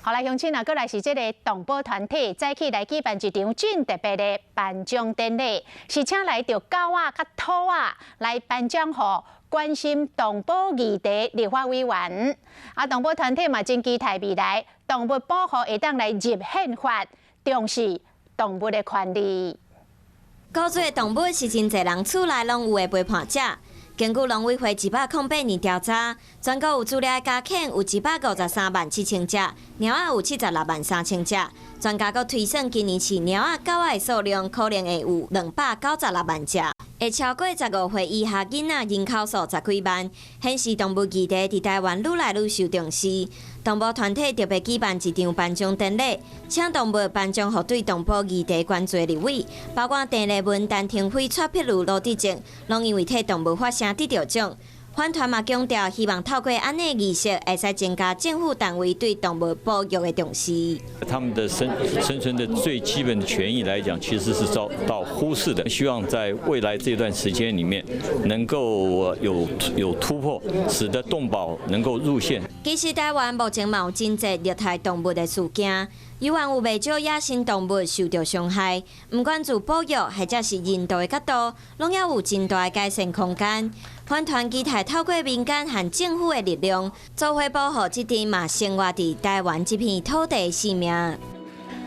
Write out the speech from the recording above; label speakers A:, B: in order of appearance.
A: 好來，鄉親啊，閣來是這个動保團體早起來舉辦一場真特別的頒獎典禮，是請來著狗仔佮兔仔來頒獎予關心動保議題立法委員。啊，動保團體嘛真期待未來動物保護會當來入憲法，重視動物的權利。
B: 古錐動物是真濟人厝內攏有的陪伴者。根據農委會108年調查，全國有資料的家犬有153萬7千隻，貓仔有76萬3千隻。專家閣推算，今年飼貓仔、狗仔的數量可能會有296萬隻，會超過15歲以下囡仔人口數十幾萬，顯示動物議題佇台灣愈來愈受重視。動保團體特別舉辦一場頒獎典禮，請動物頒獎予對動保議題關注的立委，包括鄭麗文、陳亭妃、蔡碧如、盧哲正，攏因為替動物發聲得著獎。反團嘛強調，希望透過按呢儀式，會使增加政府單位對動物保育的重視。
C: 他們的生存的最基本的權益來講，其實是遭到忽視的。希望在未來這段時間裡面，能夠有突破，使得動保能夠入憲。
B: 其實台灣目前嘛有真濟虐待動物的事件，猶原有袂少野生動物受著傷害。毋管自保育或者是人道的角度，攏猶有真大的改善空間。反團期待透過民間和政府的力量，做伙保護這陣嘛生活佇台灣這片土地的生命。